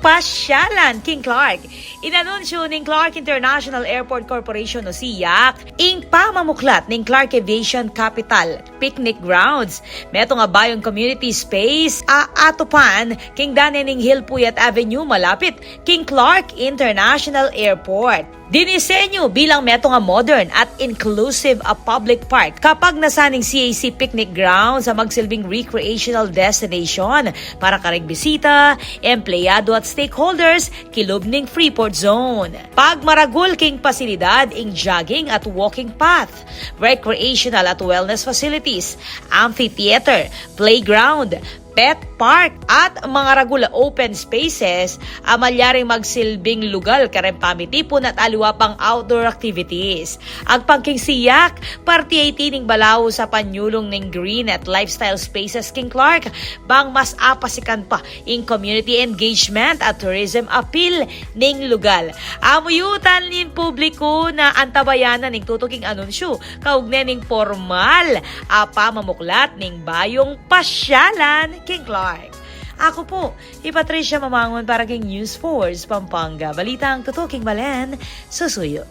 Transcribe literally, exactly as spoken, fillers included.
pasyalan king Clark. Inanunsyo ning Clark International Airport Corporation o C I A C ing pamamuklat ning Clark Aviation Capital Picnic Grounds. Metung a bayung community space a atupan king danan ning Hill Puyat Avenue malapit king Clark International Airport. Dinisenyu bilang metung a modern at inclusive a public park kapagnasan ning C A C Picnic Grounds a magsilbing recreational destination para karing bisita, empleyado at stakeholders kilub ning Freeport Zone. Pagmaragul king pasilidad ing jogging at walking path, recreational at wellness facilities, amphitheater, playground, pet park, at mangaragul a open spaces a malyaring magsilbing lugal kareng pamitipun at aliwa pang outdoor activities. Agpang king C I A C, parti iti ning balaus a panyulung ning green at lifestyle spaces king Clark, bang mas apasikan pa ing community engagement at tourism appeal ning lugal. Amuyutan ning publiku na antabayanan ing tutuking anunsyu kaugnay ning pormal a pamamuklat ning bayung pasyalan king Clark. Aku pu i Patricia Mamangun para king News Force Pampanga. Balitang tutuking balen, susuyu.